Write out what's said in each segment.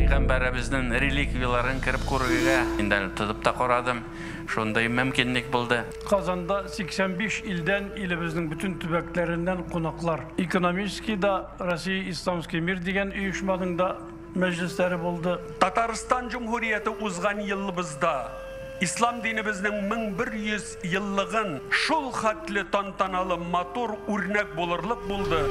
Пәйгамбәребезнең реликвияларын кереп күрергә инде тотып та карадым. Шундый мөмкинлек булды. Казанда 85 илдән, илебезнең бөтен төбәкләреннән кунаклар. Экономический да, Россия Исламский мир дигән оешманың да мәҗлесләре булды. Татарстан Җөмһүрияте узган елыбызда ислам динебезнең 1100 еллыгын шул хәтле тантаналы матур үрнәк булырлык булды.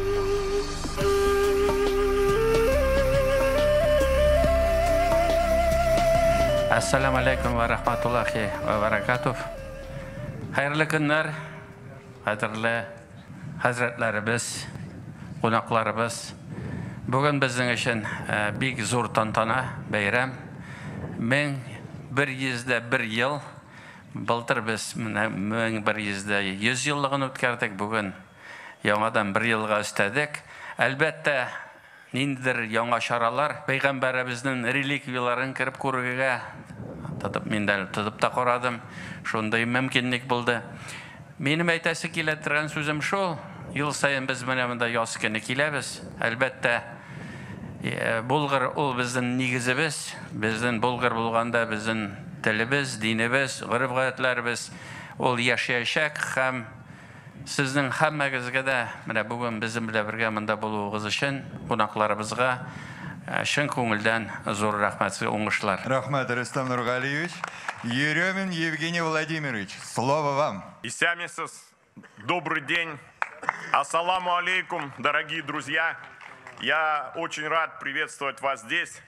Ассаламу алейкум ва рахматуллахи ва баракатух. Хәерле көннәр, кадерле хәзрәтләребез, кунакларыбыз. Бүген безнең өчен бик зур тантана, бәйрәм. 1101 ел. Былтыр без менә 1100 еллыгын үткәрдек. Бүген яңадан бер елга өстәдек. Әлбәттә, ниндидер яңа чаралар, пәйгамбәребезнең реликвияларын кереп күрергә тотып, мин дә тотып та карадым. Шундый мөмкинлек булды. Минем әйтәсе килә торган сүзем шул: ел саен без менә монда яз көне киләбез. Әлбәттә, Булгар ул безнең нигезебез. Безнең Булгар булганда безнең телебез, динебез, гореф-гадәтләребез ул яшәячәк һәм сезнең һәммәгезгә дә менә бүген безнең белән бергә монда булуыгыз өчен кунакларыбызга чын күңелдән зур рәхмәт, сезгә уңышлар. Рәхмәт, Рөстәм Нургалиевич. Еремин Евгений Владимирович, слово вам. Исәнмесез, добрый день. Ассаламу алейкум, дорогие друзья. Я очень рад приветствовать вас здесь,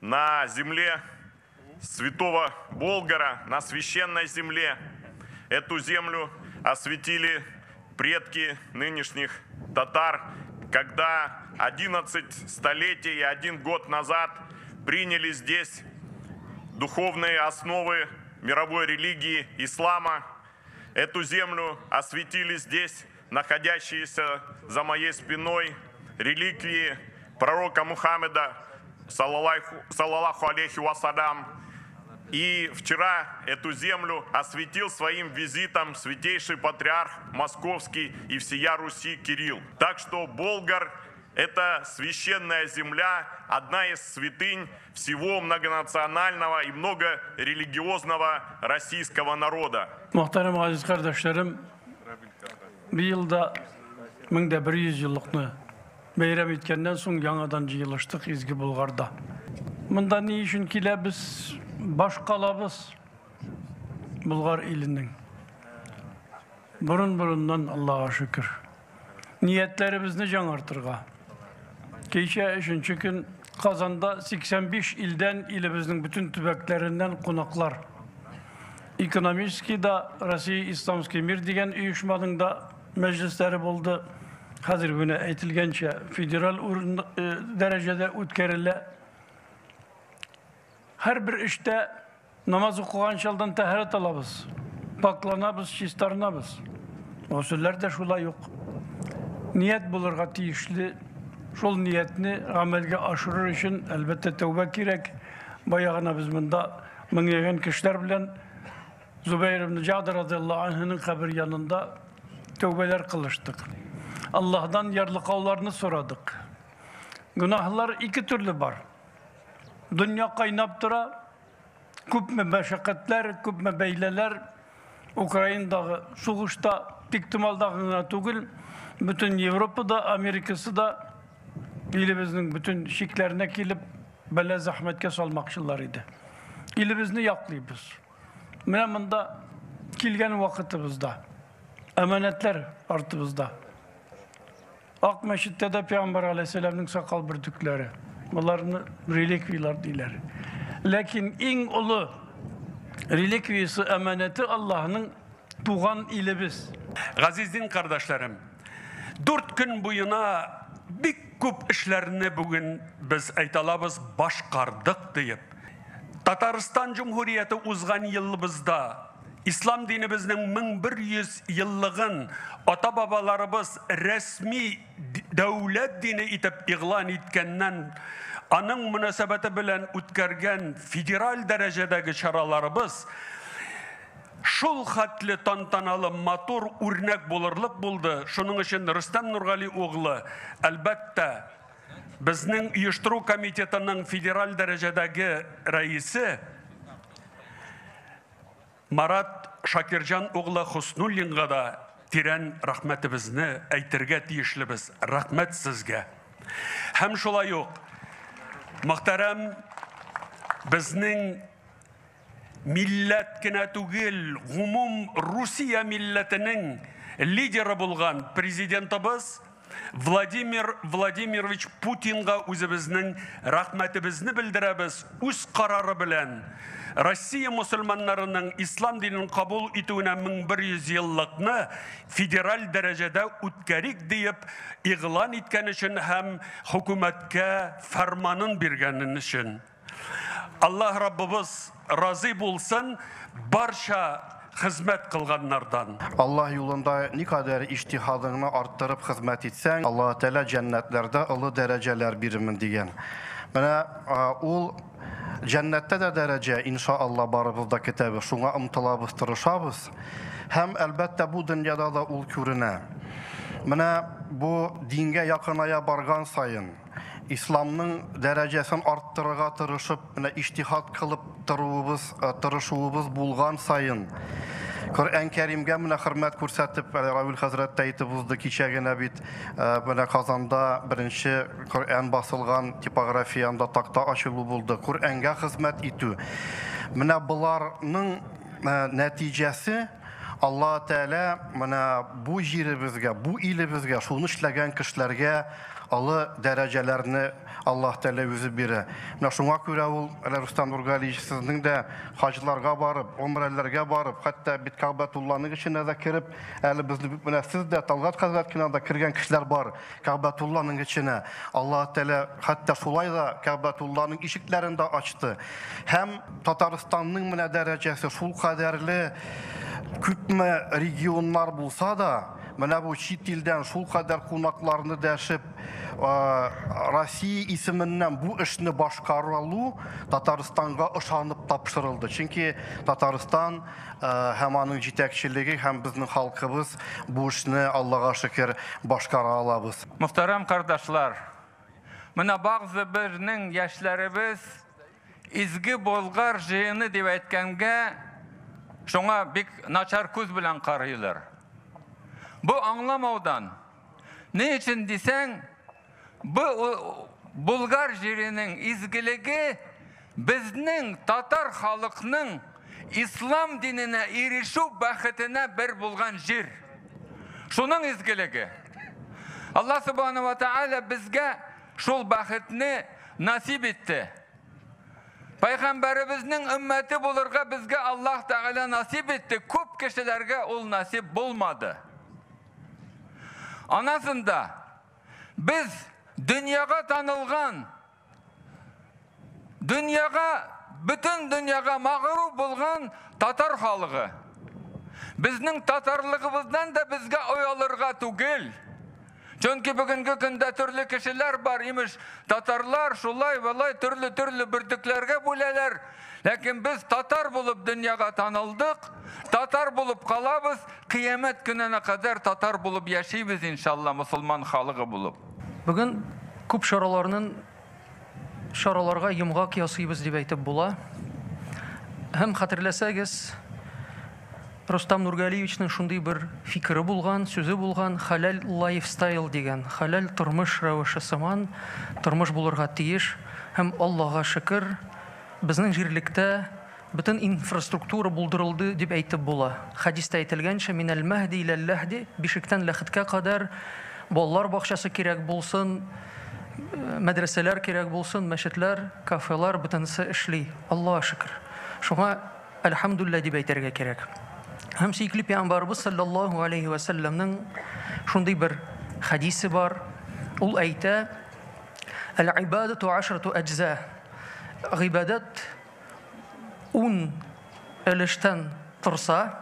на земле святого Болгара, на священной земле. Эту землю осветили предки нынешних татар, когда 11 столетий и один год назад приняли здесь духовные основы мировой религии ислама. Эту землю осветили здесь находящиеся за моей спиной реликвии пророка Мухаммеда, саллаллаху алейхи вассалям. И вчера эту землю осветил своим визитом святейший патриарх Московский и всея Руси Кирилл. Так что Болгар – это священная земля, одна из святынь всего многонационального и многорелигиозного российского народа. Muhterem aziz kardeşlerim, bir yılda 1100 yıllıkны бәйрәм иткәннән соң яңадан җыелыштык Изге Булгарда. Монда ни өчен киләбез? Баш калабыз Булгар иленең. Борын-борыннан Аллага шөкер. Ниятләребезне яңартырга. Кичә өченче көн Казанда 85 илдән, илебезнең бөтен төбәкләреннән кунаклар. Экономический да, Россия Исламский мир дигән оешманың да мәҗлесләре булды. Хәзер менә әйтелгәнчә федераль дәрәҗәдә үткәрелә. Һәрбер эштә намаз укыган чалдан тәһарәт алабыз, пакланабыз, чистарынабыз. Госелләр дә шулай ук. Ният булырга тиешле. Шул ниятне гамәлгә ашырыр өчен, әлбәттә, тәүбә кирәк. Бая гына без монда меңләгән кешеләр белән Зубайр ибн Җад радиаллаһу анһуның кабер янында тәүбәләр кылыштык. Аллаһдан ярлыкауларны сорадык. Гөнаһлар ике төрле бар. Дөнья кайнап тора, күпме мәшәкатьләр, күпме бәйләләр, Украинадагы сугышта тик томалдагы гына түгел, бөтен Европада, Америкасы да илебезнең бөтен чикләренә килеп бәла зәхмәткә салмакчылар иде. Илебезне яклыйбыз. Менә монда килгән вакытыбызда әманәтләр артыбызда. Ак мәчеттә дә Пәйгамбәр алейһиссәламның сакал бөртекләре. Боларны реликвиялар диләр. Ләкин иң олы реликвиясе, әманәте Аллаһның туган илебез. Газиз дин кардәшләрем, 4 көн буена бик күп эшләрне бүген без әйтә алабыз башкардык диеп. Татарстан Җөмһүрияте узган елыбызда ислам динебезнең 1100 еллыгын ата-бабаларыбыз рәсми дәүләт дине итеп игълан иткәннән аның мөнәсәбәте белән үткәргән федераль дәрәҗәдәге чараларыбыз шул хәтле тантаналы матур үрнәк булырлык булды. Шуның өчен Рөстәм Нургали углы, әлбәттә, Безнең оештыру комитетының федераль дәрәҗәдәге рәисе Марат Шакирҗан углы Хуснуллинга да тирән рәхмәтебезне әйтергә тиешлебез. Рәхмәт сезгә. Һәм шулай ук мөхтәрәм безнең милләт кенә түгел, гомум Русия милләтенең лидеры булган президентыбыз Владимир Владимирович Путинга үзебезнең рәхмәтебезне белдерәбез. Үз карары белән Россия мусульманнарының ислам динен кабул итүенә 1100 еллыкны федераль дәрәҗәдә үткәрик диеп игълан иткән өчен һәм хөкүмәткә фәрманын биргәнен өчен. Аллаһ Раббыбыз разый булсын барча хезмәт кылганнардан. Аллаһ юлында никадәр иҗтиһадыңны арттырып хезмәт итсәң, Аллаһ Тәгалә җәннәтләрдә олы дәрәҗәләр бирермен дигән. Менә ул җәннәттә дә дәрәҗә, иншаалла, барыбыз да көтәбез, шуңа омтылабыз, тырышабыз. Һәм, әлбәттә, бу дөньяда да ул күренә. Менә бу дингә якыная барган саен, исламның дәрәҗәсен арттырырга тырышып, менә иҗтиһад кылып торуыбыз, тырышуыбыз булган саен, Коръән Кәримгә менә хөрмәт күрсәтеп, әле Равил хәзрәт тә әйтеп узды, кичә генә бит менә Казанда беренче Коръән басылган типографиянда такта ачылу булды. Коръәнгә хезмәт итү. Менә боларның нәтиҗәсе Аллаһ Тәгалә менә бу җиребезгә, бу илебезгә, шуны эшләгән кешеләргә олы дәрәҗәләрне Аллаһ Тәгалә үзе бирә. Менә шуңа күрә ул, әле Рөстәм Нургалиевич, сезнең дә хаҗларга барып, гомрәләргә барып, хәтта бит Кәгъбәтулланың эченә дә кереп, әле безне менә сез дә, Талгат хәзрәт кенә дә кергән кешеләр бар Кәгъбәтулланың эченә. Аллаһ Тәгалә хәтта шулай да Кәгъбәтулланың ишекләрен дә ачты. Һәм Татарстанның менә дәрәҗәсе шул кадәрле күпме регионнар булса да, менә бу чит илдән шул кадәр кунакларны дәшеп, Россия исеменнән бу эшне башкарылу Татарстанга ышанып тапшырылды. Чөнки Татарстан һәм аның җитәкчелеге һәм безнең халкыбыз бу эшне, Аллага шөкер, башкара алабыз. Мөхтәрәм кардашлар, менә бәгъзе безнең яшьләребез Изге Болгар җыены дип әйткәнгә шуңа бик начар күз белән карыйлар. Бу аңламаудан. Ни өчен дисәң, бу Болгар җиренең изгелеге безнең татар халыкның ислам диненә ирешү бәхетенә бер булган җир. Шуның изгелеге. Аллаһ субхана ва тааля безгә шул бәхетне насип итте. Пәйгамбәребезнең өммәте булырга безгә Аллаһ Тәгалә насип итте. Күп кешеләргә ул насип булмады. Анасында без дөньяга танылган, дөньяга, бөтен дөньяга мәгърур булган татар халыгы. Безнең татарлыгыбыздан да безгә оялырга түгел. Чөнки бүгенге көндә төрле кешеләр бар, имеш, татарлар шулай, болай төрле-төрле бөртекләргә бүләләр. Ләкин без татар булып дөньяга танылдык, татар булып калабыз, кыямәт көненә кадәр татар булып яшибез, иншалла, мусульман халыгы булып. Бүген күп чараларның чараларга йомгак ясыйбыз дип әйтеп була. Һәм хәтерләсәгез, Рустам Нургалиевичның шундый бер фикере булган, сүзе булган, хәләл лайфстайл дигән, хәләл тормыш рәвеше сыман тормыш булырга тиеш. Һәм Аллага шөкер, безнең җирлектә бөтен инфраструктура булдырылды дип әйтеп була. Хәдистә әйтелгәнчә, минәл мәһди иләл ләһди, бишектән ләхеткә кадәр балалар бакчасы кирәк булсын, мәдрәсәләр кирәк булсын, мәчетләр, кафелар, бөтенесе эшли. Аллага шөкер. Шуңа әлхәмдүлилләһ дип әйтергә кирәк. Һәм сөекле пәйгамбәребез саллаллаһу алейхи ва сәлләмнең шундый бер хәдисе бар. Ул әйтә: "Әл-ибадату ашрату әҗза". Гыйбадәт 10 өлештән торса,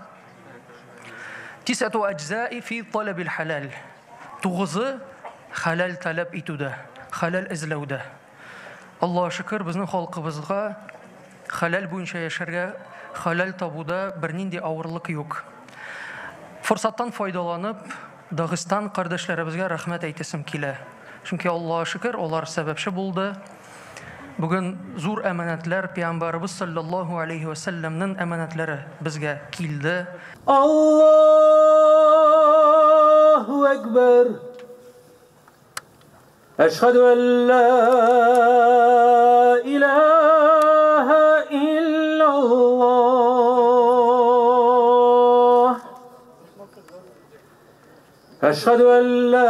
тисәту әҗзаи фи талабил халал. Тугызы хәләл таләп итүдә, хәләл эзләүдә. Аллаһ шөкер, безнең халкыбызга хәләл буенча яшәргә, хәләл табуда бернинди авырлык юк. Форсаттан файдаланып, Дагыстан кардәшләребезгә рәхмәт әйтәсем килә. Чөнки Аллаһка шөкер, алар сәбәпче булды. Бүген зур әманәтләр, Пәйгамбәребез саллаллаһу алейхи ва сәлләмнең әманәтләре безгә килде. Аллаһу әкбәр. Әшһәдү әллә илаһа иллаллаһ. Әшһәдү әллә